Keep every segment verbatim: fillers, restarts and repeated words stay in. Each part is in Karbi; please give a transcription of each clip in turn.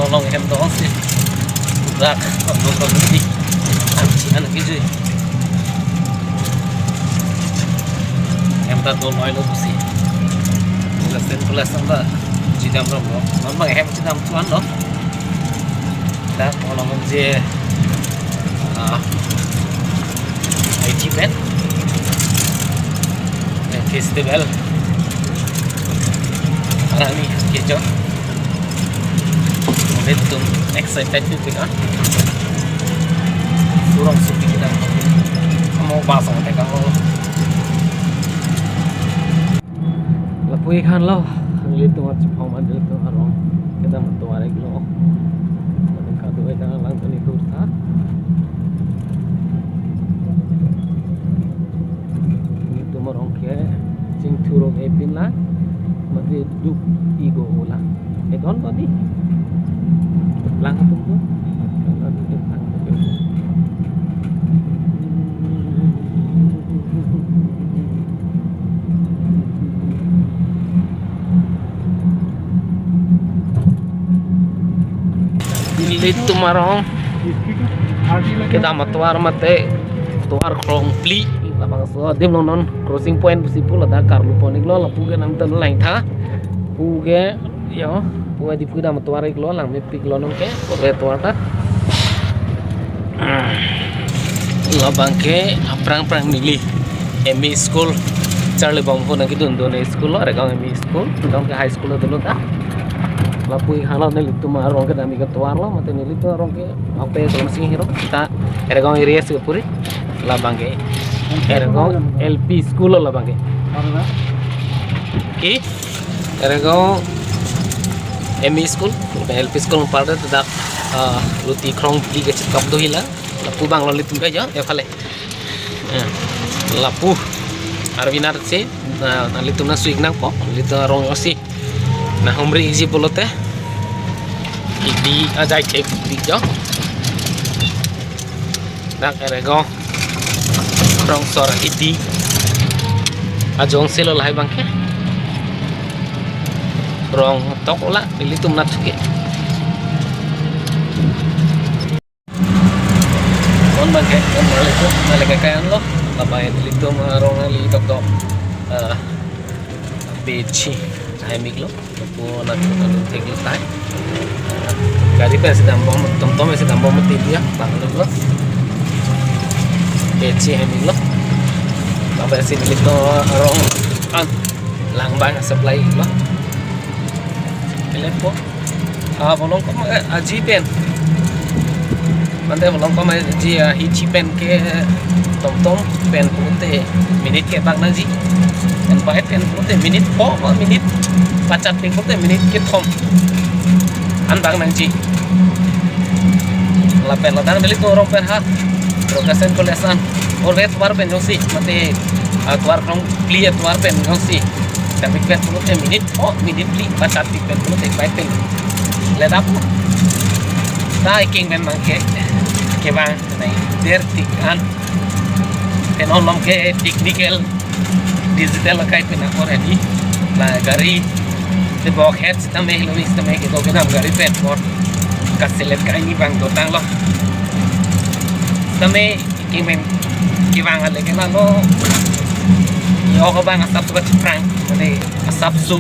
Along hem do si. Rak, do do di. An chi an ki jui. Hem ta do noi lo si. Pula sen pula sang ba. Chidam rom lo. Non bang hem chidam tuan lo. Dak along je, ah, I T pen, eh, festival arni kecho. Nelitum excited tu pika. Surong supi kita. Kamu pasang teka. Lapu-i khan lo, nelitum archipho ma nelitum arong kedam atovar iklo. Kadokave ta langdun-ik hur tha. Nelitum arong ke chingthur-ok-e pin la, mate duk-ik-o la. Edon tadi. Lang atum tu. Lang atum tu. Nelitum arong kedam atovar mate tovar krongphli. Labangso adim along non crossing point pusi pu ladak karlu pon-iklo, lapu ke nangtum lang tha. Pu ke yo, pu ke di pu kedam atovar iklo, langmepiklo non ke, pu ke atovar ta. Labang ke aphrang aphrang neli M E school, charli bom ko nang kedun dun school lo, Regaon M E school, dong ke high school lo dolo ta. Lapu-i khan lo nelitum arong kedam-ik atovar lo, mate nelitum arong ke, ape kalau masih hero, ta Regaon area si puri, labang ke. Regaon L P school lo labang ke. Ki? Regaon M E school, L P school par dak, ah, luti krongphli kachikap do hila. Lapu bang lo nelitum ke jo, ya phale. Eh, lapu. Arvinar si, na, nelitum nang su-ik nangpo, nelitum arong si. Na humri isi pulote. Idi ajai cek di jo. Dak Regaon. Rong sor idi. Ajong selo lahai bang ke. Rong tok ola, nelitum nathu ke. Kon bang ke, kon bang ke, nale ke kayan lo. Apa yang nelitum arong ali tok tok. Ah, bechi. Hai mik lo. Lapu nat nat thek lo tai. Gari pen si dam bom, tom tom si dam bom ti dia, bang lo. Bechi hem lo. Apa si nelitum arong an lang bang supply lo. Pele po. Ah, bolong koma, eh, aji pen. Mante bolong koma aji, ah, hichi pen ke tom tom pen pulote minute ke bang nangji. Pen pai pen pulote minute po, po minute pachat pen pulote minute kethom an bang nangji. Lapen ladak nelitum arong pen ha. Rokasen kolesan. Orvet war pen jongsi. Mate atovar krongphli atovar pen jongsi. Tapi pen pulote minute po, minute phli, pachat pen pulote pai pen. Ledap. Ta iking pen bang ke. Ke bang, nai, der tik an. Pen on lom ke technical, digital akai pen akor hedi. La gari, de bok het, sitame hilo ni sitame ke do kenam gari pen por. Kaselet kai ni bang dotang lo. Sitame Kevang, kevang ale ke lalo. Yo kevang asap suka ciprang. Mane asap su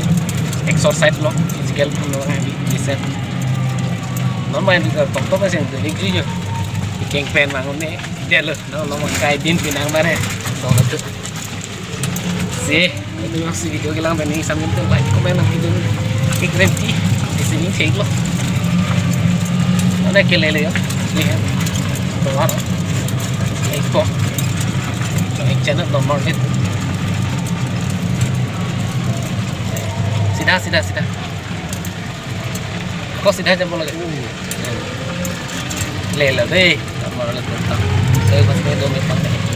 exercise lo, physical lo, eh, di, di set. Non main juga tok tok sih, jadi gini yo. Keng pen mang ne, dia lo, no, no, kai din pinang bare. Tok tok. Si, itu yang si video kelang beni sambil tuh like, komen, nang video. Kik renti, di sini cek lo. Mana kelele ya? Ini kan. Keluar. Eko. Cek channel nomor itu. Sida, sida, sida. Kok sida aja mau lagi? Lele deh. Nomor itu. Saya pasti dompet pakai.